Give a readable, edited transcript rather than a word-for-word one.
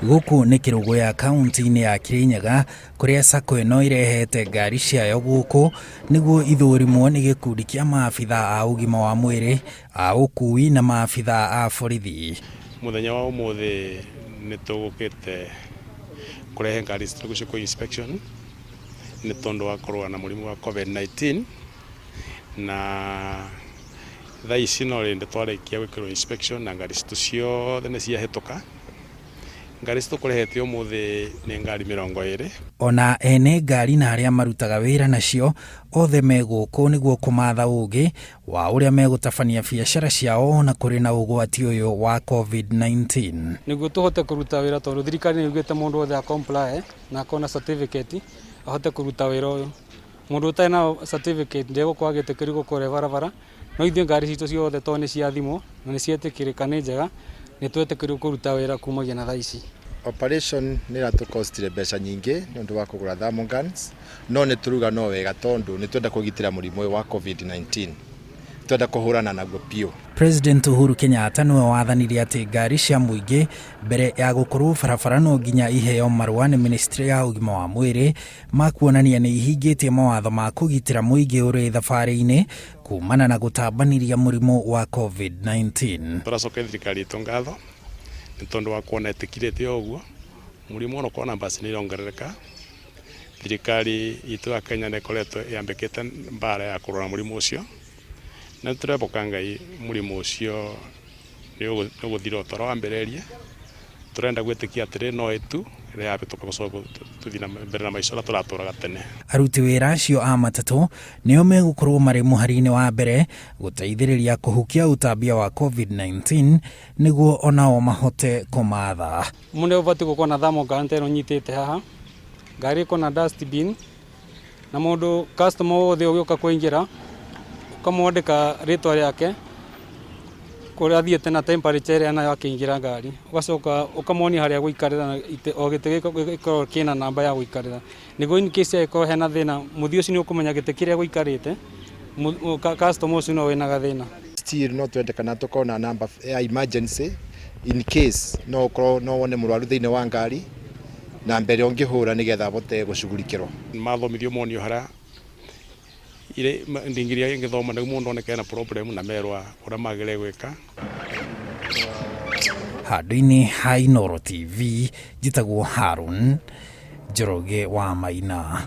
Gũkũ nĩ Kĩrũgũya kaunti-inĩ ya Kirinyaga kũrĩa sacco ĩno ĩrehete ngari ciayo gũkũ nĩguo ithũrimwo nĩ gĩkundi kĩa maabitha a ũgima wa mwĩrĩ, a ũkui na maabitha a borithi. Mũthenya wa ũmũthĩ nĩ tũgũkĩte kũrehe ngari citũ nĩguo ciĩkwo inspection nĩ tondũ wa kũrũa na mũrimũ wa Covid-19 na thaa ici no rĩndĩ twarĩkia gwĩkĩrwo inspection na ngari citũ ciothe nĩ ciahĩtũka. Ngari ici tũkũrehete ũmũthĩ nĩ ngari 20. Ona ene ngari na arĩa marutaga wĩra nacio othe me gũkũ nĩguo kũmatha ũgĩ wa ũrĩa megũtabania biacara ciao ona kũrĩ na ũgwati ũyũ wa Covid-19. Nĩguo tũhote kũruta wĩra tondũ thirikari nĩ yugĩte mũndũ wothe a comply na akorwo na certificate ahote kũruta wĩra ũyũ. Mũndũ ũtarĩ na certificate ndegũkorwo agĩtĩkĩrio gũkorwo e barabara, no ithuĩ ngari citũ ciothe tondũ nĩ ciathimwo na nĩ cietĩkĩrĩka nĩ njega, nĩ twetĩkĩrio kũruta wĩra kumagia na thaa ici. Operation nĩ ĩratũkostire mbeca nyingĩ nĩ ũndũ wa kũgũra thermal guns, no nĩ tũruga no wega tondũ nĩ twenda kũgitĩra mũrimũ ũyũ wa Covid-19, twenda kũhũrana naguo biũ. President Uhuru Kenyatta nĩwe wathanire atĩ ngari cia mũingĩ mbere ya gũkorwo barabara no nginya iheo marũa nĩ ministry ya ũgima wa mwĩrĩ ma kuonania nĩ ihingĩtie mawatho ma kũgitĩra mũingĩ ũrĩ thabarĩ-inĩ kumana na gũtambanĩria mũrimũ wa Covid-19. Tũracokeria thirikari itũ ngatho nĩ tondũ wa kuona ĩtĩkirĩte o ũguo mũrimũ ona ũkorwo numbers nĩ irongerereka, thirikari itũ ya Kenya nĩ ĩkoretwo ĩambĩkĩte mbara ya kũrũa na mũrimũ ũcio na nĩ tũreboka Ngai mũrimũ ũcio nĩ ũgũthira o ta ũrĩa wambĩrĩirie. Tũrenda gwĩtĩkia atĩrĩ no ĩtu ĩrĩa yahĩtũka gũcoka tũthiĩ na mbere na maica ũrĩa tũratũraga tene. Aruti wĩra acio a matatũ nĩo megũkorwo marĩ mũhari-inĩ wa mbere gũteithĩrĩria kũhukia ũtambia wa Covid-19 nĩguo onao mahote kũmatha. Mũndũ ũbatiĩ gũkorwo na thermal gun ta ĩno nyitĩte haha, ngari ĩkorwo na dustbin, na mũndũ customer wothe ũgĩũka kũingĩra ũkamwandĩka rĩtwa rĩake kũrĩa athiĩte na temperature ĩrĩa nayo akĩingĩra ngari, ũgacoka ũkamwonia harĩa gũikarĩra na o gĩtĩ gĩkoragwo kĩna namba ya gũikarĩra nĩguo in case angĩkorwo hena thĩna mũthii ũcio nĩ ũkũmenya gĩtĩ kĩrĩa gũikarĩte customer ũcio no wĩna gathĩna. Still no twende kana tũkorwo na namba ya emergency in case no ũkorwo no wone mũrwaru thĩinĩ wa ngari na mbere ũngĩhũra nĩgetha abote gũcugurikĩrwo. Mathomithio monio harĩa ndingiria ĩngĩthoma nĩguo mũndũ oneke ena problem na merwa ũrĩa magĩrĩire gwĩka. Handũ-inĩ ha Inooro TV njĩtagwo Harun Njoroge wa Maina.